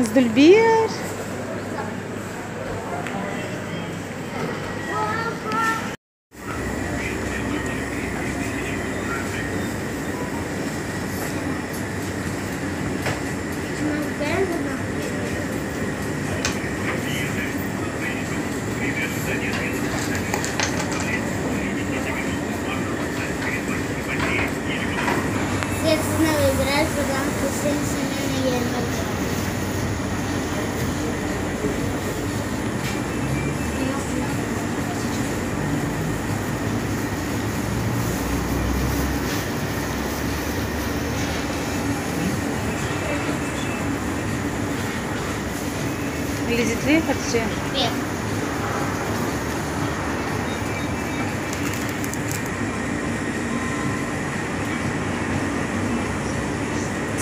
Elmaz dülber. Lezzetli, Hatice? Pek.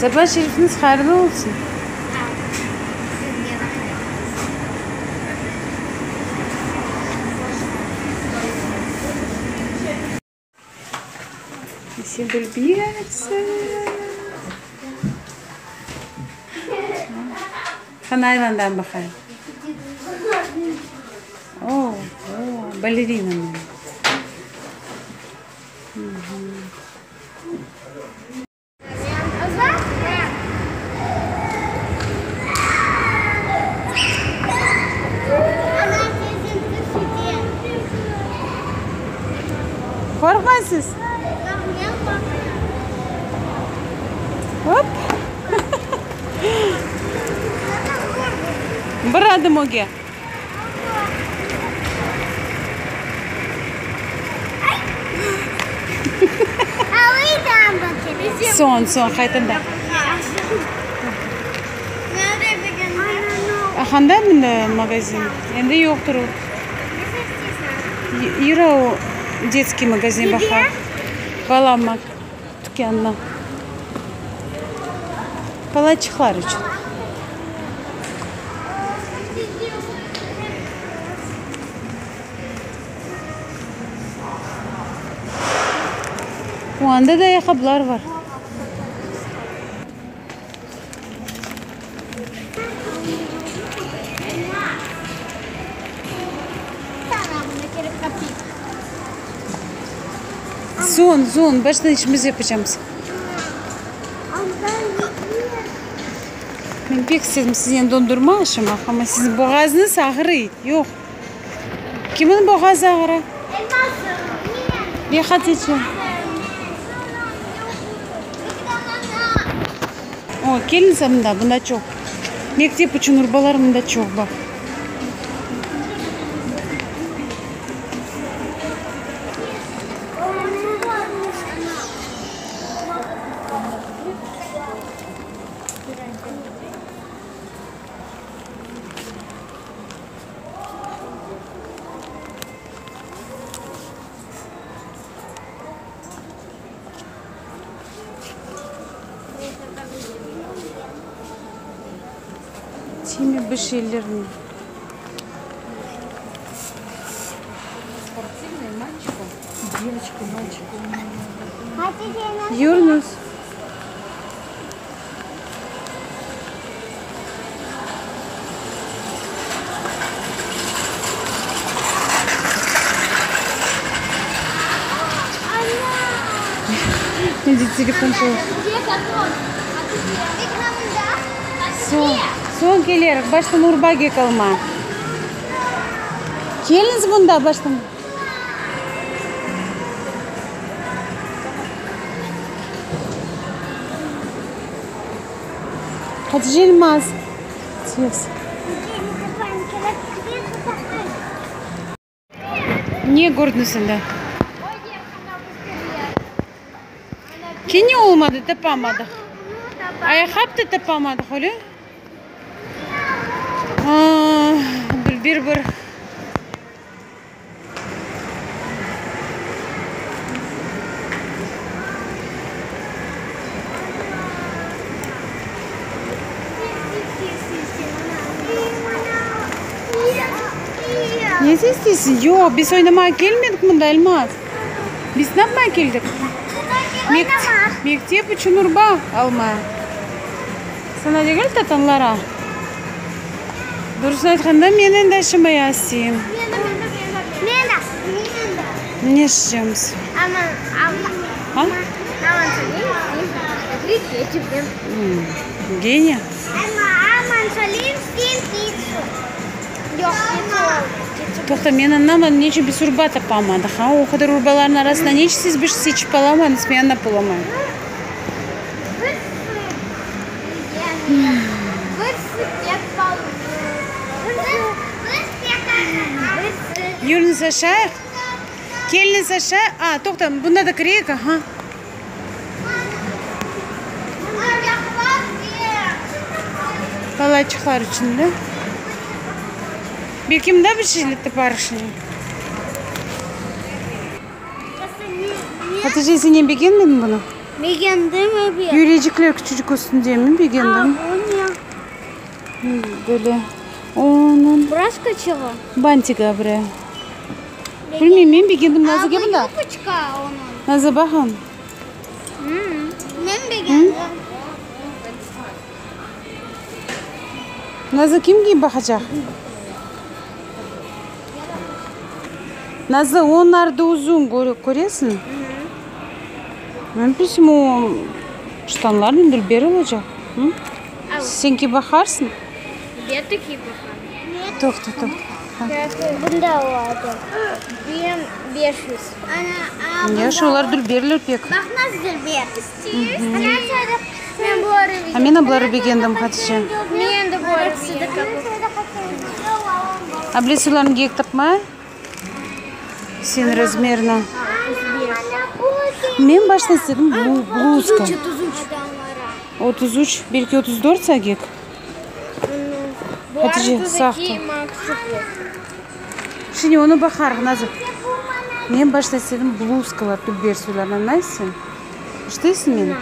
Saba şerifiñiz hayırlı olsun! Sen dülbersiñ. Qana aylandan baqayım. O, o, balerina men. Qorqmaysız? Hop! Bir adım ögge. Soñ, soñ, qaytında. Anda mında magazin? Endi yoqtır o. Yürü o detskiy magazin baqa. Bala tükânına. Balaçıqlar içün. O, anda da ayaqqaplar bar. Soñ, soñ, baştan işimiz yapacamız. Men pek istedim siznen dondurma aşamaq, amma siziñ boğazıñız ağrıy. Yoq. Kimniñ boğazı ağıra? Ve Hatice. O, keliñiz mında, bunda çoq. Mektep içün urbalar mında çoq, baq. Timi bir şeylerni. Yürüñiz. Soñ, soñ kelerik, baştan urba kekalma. Keliñiz bunda baştan. Hatice Elmaz. Tez. Ne kördiñ sen de? Kene olmadı, tapamadıq. Ayaqqap da tapamadıq, öyle? Dülber bir. Ne isteysiñ? Yoq, biz oynamağa kelmedik mında, Elmaz. Biz ne yapmağa keldik? Mektep içün urba almağa. Sana degil, tatanlara. Doğrusını aytqanda, men endi aşamaya isteyim. Ne içeceğimiz? A? Geniya. Toqta, men añlamadım, ne içün biz urba tapamadıq, a? O qadar urbalarnıñ arasında ne içün siz bir şey seçip alamadıñız, men añlap olamayım. Yürüñiz aşayıq. Keliñiz aşağı. A, toqta, bunda da kireyik, aha. Balaçıqlar içün de. Belki mında bir şeyler taparıq. Hatice, sen ne begenmediñ bunı? Begendim, ebet. Yürecikler küçücik üstünde, men begendim. A, bu ne? Böyle. Onıñ. Braska çığı. Bantigi bre. Bilmeyim, men begendim. Nazıge bunda. A, bu yupıçka onıñ. Nazı, baqın. Men begendim. Nazı, kim kiyip baqacaq? Nazlı, onlar da uzun, köresiñ? Men bilsem, o ştanlarnen dülber olacaq. Sen kiyip baqarsıñ? Ben de kiyip baqarım. Toqta, toqta. Bunda oldı. 1500. Ya, şolar dülberler pek. Baq, nasıl dülber. A men abları begendim, Hatice. Men de buları A bilesiñ, olarnı kiyik tapmay seniñ razmerini. Men başta istedim bluzka. 33, belki 34 sagik. Hatice, sağ tur. Şimdi onı baqarıq, Nazım. Men başta istedim bluzkalar, dülber soylarını, añlaysıñ? İşteysiñ meni?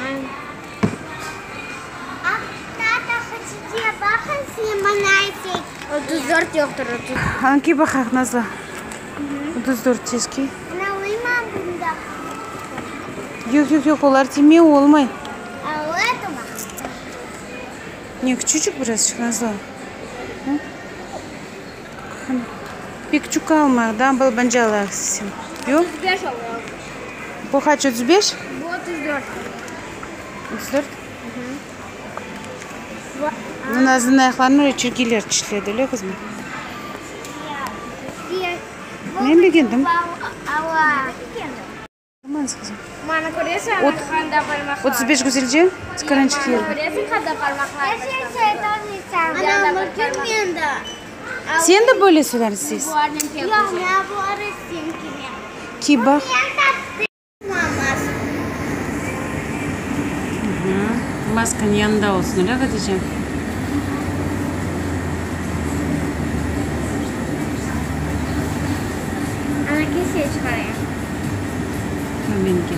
Angi baqaq, Nazlı? 34 tez kiy. Yoq, yoq, yoq, olar tiyme, olmay. Ne, küçücik birazçıq, Nazlı. Pek küçük alma, daa balabanca alayıq sen. Yoq? Bu qaç, 35? Bu 34. 34? Nazlı'nıñ ayaqlarını öyle çirkeyler tişledi, öyle qızım? Men begendim. 35 güzelce, tikarançıq yer. Sen de böyle soylar isteysiñ? Ki, baq. Maskanıñ yanında olsun, öyle Hatice? Menimki.